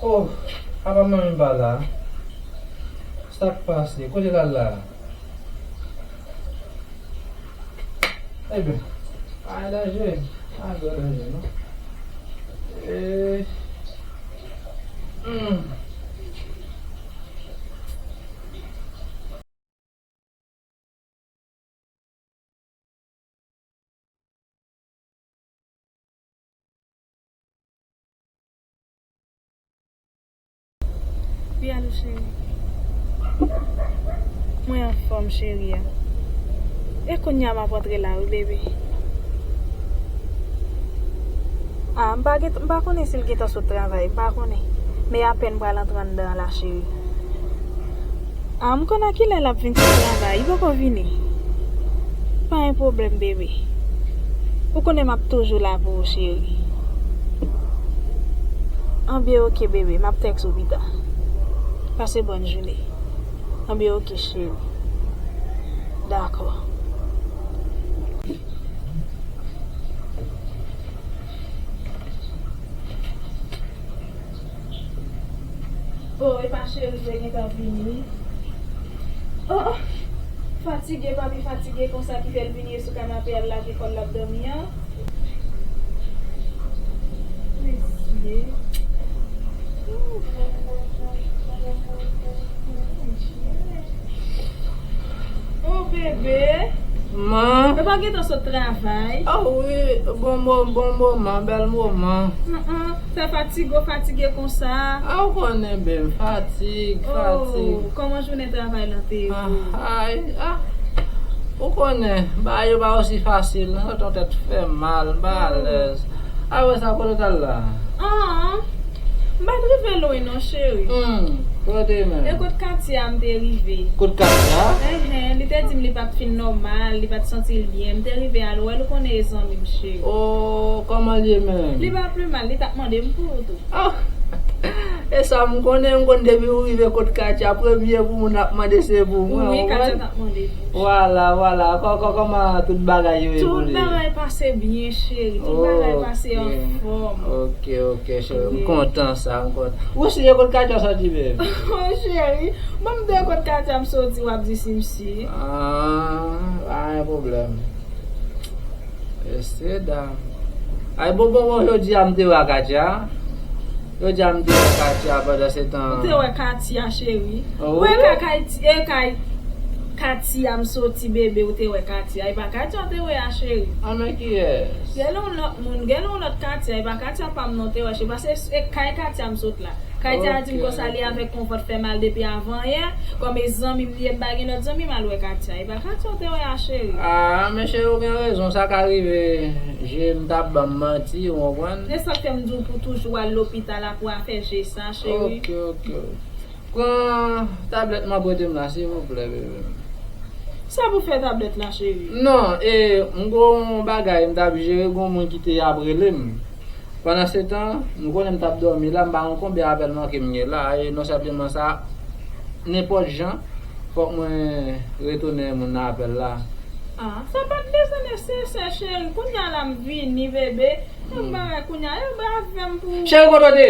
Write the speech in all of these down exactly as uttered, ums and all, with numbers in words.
Oh, papa manmi pa la. Sa k pase? Kote l al la? Ebyen, pa gen danje. Pa gen danje, non. Eh. Hmm. Wi, alo, cheri. Mwen anfòm, cheri a. E kounye a m ap antre la, wi, bebe. A, m pa gen, m pa konnen si l gentan sot travay, m pa konnen. Men apèn pral antre anndan an la, cheri. A, m konn a kilè l ap vin sot travay, li poko vini. Pa gen pwoblèm, bebe. Ou konnen m ap toujou la pou ou, cheri. Anben, oke, bebe, m ap tèks ou pita. Pase bòn jounen. Anben, oke, cheri. Dakò. Oh, epa cheri te gentan vini. Oh, oh. Fatige, pa pi fatige konsa ki fè l vini sou kanape al lage kò l l ap dòmi an. Mesye. Oh, bebe. Man. Yo pa gentan sot travay. Ah wi, bon, bon, bon moman, bèl moman. An, an, sa fatige w fatige konsa. Ah, ou konnen, bebe, fatig, fatig. Oh, kòman jounen travay lan te ye pou ou? Ah, ay, ah. Ou konnen, bagay yo pa osi fasil, non, sa t yon tèt fè mal, m pa alèz. Apre sa, kote w t al la? An, m pa t rive lwen non, cheri. Hmm, kote menm? E kot Katia m te rive. Kot Katia? Enhen, li te di m li pa t fin nòmal, li pa t santi l byen. M te rive al wè l, ou konnen e zanmi m, cheri. Oh, kòman l ye menm? Li pa pi mal, li t ap mande m pou ou tou. Oh! E sa m konnen, m konn depi ou rive kot Katia, premye pou moun ap mande se pou mwen, ou konprann? Wi, Katia t ap mande pou ou. Vwala, vwala. Kò-, kò-, kòman tout bagay yo evolye? Tout bagay pase byen, cheri. Tout bagay pase anfòm. Ok, ok, cheri. M kontan sa, m kontan. Ou si e kot Katia soti, bebe? Oh, cheri, bon, m de kot Katia m soti, w ap di si m si. Ah, pa gen pwoblèm. Mesye dam. Ay, bon, bon, bon, jodi a m te wè Katia. Jodi a m te wè Katia pandan se tan. Ou te wè Katia, cheri? Wi. Ou wè ka-, kay, e kay Katia m soti, bebe, ou te wè Katia. E pa Katia w te wè a, cheri. Anben kiyès? Gen yon lòt moun, gen yon lòt Katia, e pa Katia pa m non te wè, cheri. Paske e kay Katia m sot la. Katia di m konsa li avèk konpòt fè mal depi avan yè. Kòm e zanmi m li ye, m pa gen lòt zanmi m al wè Katia. E pa Katia w te wè a, cheri. Ah, men cheri, ou gen rezon, sa ka rive. Je m t ap ban m manti, ou konprann? Se sa k fè m di w pou toujou al lopital la pou afè je sa, cheri. Ok, ok. Pran tablèt m an prete m la, silvouplè, bebe. Sa pou fè tablèt la, cheri? Non, e, m gon bagay m t ap jere, gon moun ki te ap rele m. Pandan se tan, nou konnen m t ap dòmi la, m pa konn konbyen apèl manke m gen la, e non sèlman sa, nenpòt jan, fòk mwen retounen moun nan apèl la. Ah, sa pa t bezwen nesesè, cheri. Kounye a la m vini, bebe. Yon bagay kounye a, yo brave m pou. Cheri, kote w te?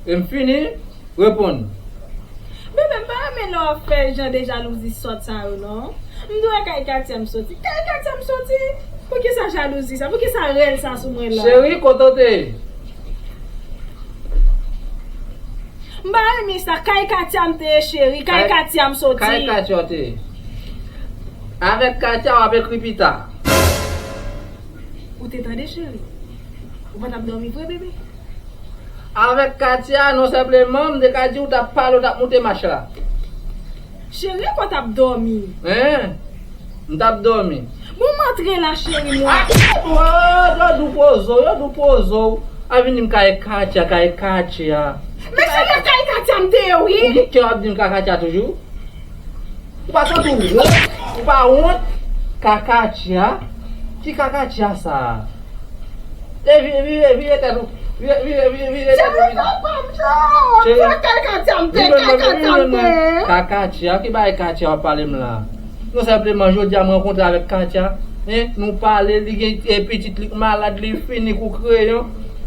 E m fini? Reponn. Bebe, m pa renmen lè w ap fè jan de jalouzi sòt sa yo, non. M dwe kay Katia m soti. Kay Katia m soti? Poukisa jalouzi sa? Poukisa rèl sa sou mwen la? Cheri, kote w te? M pa renmen sa. Kay Katia m te ye, cheri. Kay Katia m soti. Kay Katia w te ye. Avèk Katia, w ap ekri pita. Ou te tande, cheri? Ou pa t ap dòmi vre, bebe? Avèk Katia, non sèlman, m te ka di w t ap pale, w t ap moute mach la. Cheri, ou t ap dòmi? Hein? M t ap dòmi. Bon, m antre la, cheri, mwen. Ah, oh, yo dou pozo, yo dou pozo. A vin di m kay Katia, kay Katia. Men cheri, kay Katia m te ye, wi. Ou gen kè w ap di m kay Katia toujou? Ou pa santi w wont? Ou pa wont? Kay Katia? Ki kay Katia sa a? E vire, vire, vire tèt ou. Vire, vire, vire, vire tèt ou. Cheri, papa m, Jean, se kay Katia m te, kay Katia m te. Kay Katia, ki bagay Katia w ap pale m la? Non sèlman jodi a m rankontre avèk Katia, hein, nou pale, li gen, eh, pitit li k malad, li fini kou kreyon.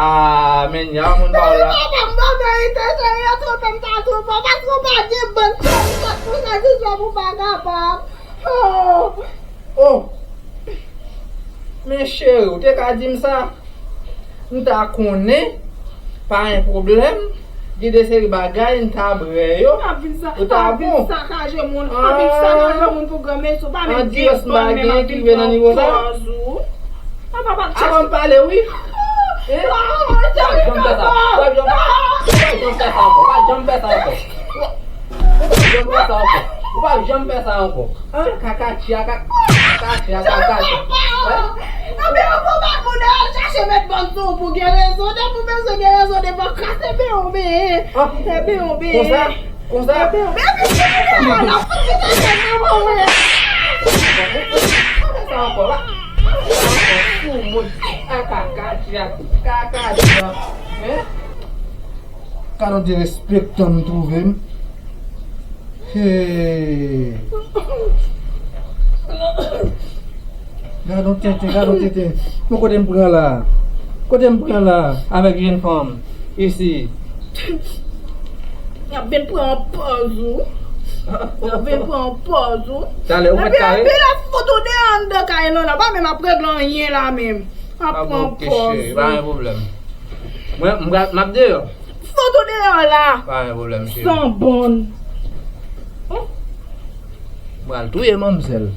Ah, men, y a moun pa w la. Papa, m pa merite, cheri, yo twonpe m, ta twonpe w, pa twonpe w, gen bann cheri, sòt konsa, jis wè pou bagay pa. Oh. Oh. Men cheri, ou te ka di m sa. M ta konnen, pa gen pwoblèm. Gen de seri bagay, m ta brè yo. Ou ta bon. Sakaje moun, ap vin sakaje moun pou granmesi w, pa menm gen bann menm ap vin pran pòz ou. Avan m pale, wi. Hein? Ou pa janm fè sa. Ou pa janm fè sa ankò. Ou pa janm fè sa ankò. Ou pa janm fè sa ankò. Ou pa janm fè sa ankò. Hein? Kaka tia, kaka, kaka tia, kaka tia. Hein? Ebyen, ou pou bat moun al chache met bann sou pou gen rezon. Depi w bezwen gen rezon, devan kase ben ou ben. Ah. Ebyen, ou ben. Konsa? Konsa? Ebyen, ou ben. Ebyen, ou ben. Sa ankò la. Soumoun. Kaka tia, kaka tia. Hein? Gad yon derespektan m twouve m. Hey. Gad yon tenten, gad yon tenten. Bon, kote m pran la? Kote m pran la? Avèk jenn fanm isi. Y ap vin pran pòz ou. Y ap vin pran pòz ou. Talè, ou mèt kare? Epi, epi, l ap fout ou deyò anndan kay lan la. Pa menm ap regle anyen la menm. Ap pran pòz ou. Pa gen pwoblèm. Mwen, m pral, m ap deyò. Fout ou deyò la. Pa gen pwoblèm, cheri. Sanbòn. M pral touye manmzèl.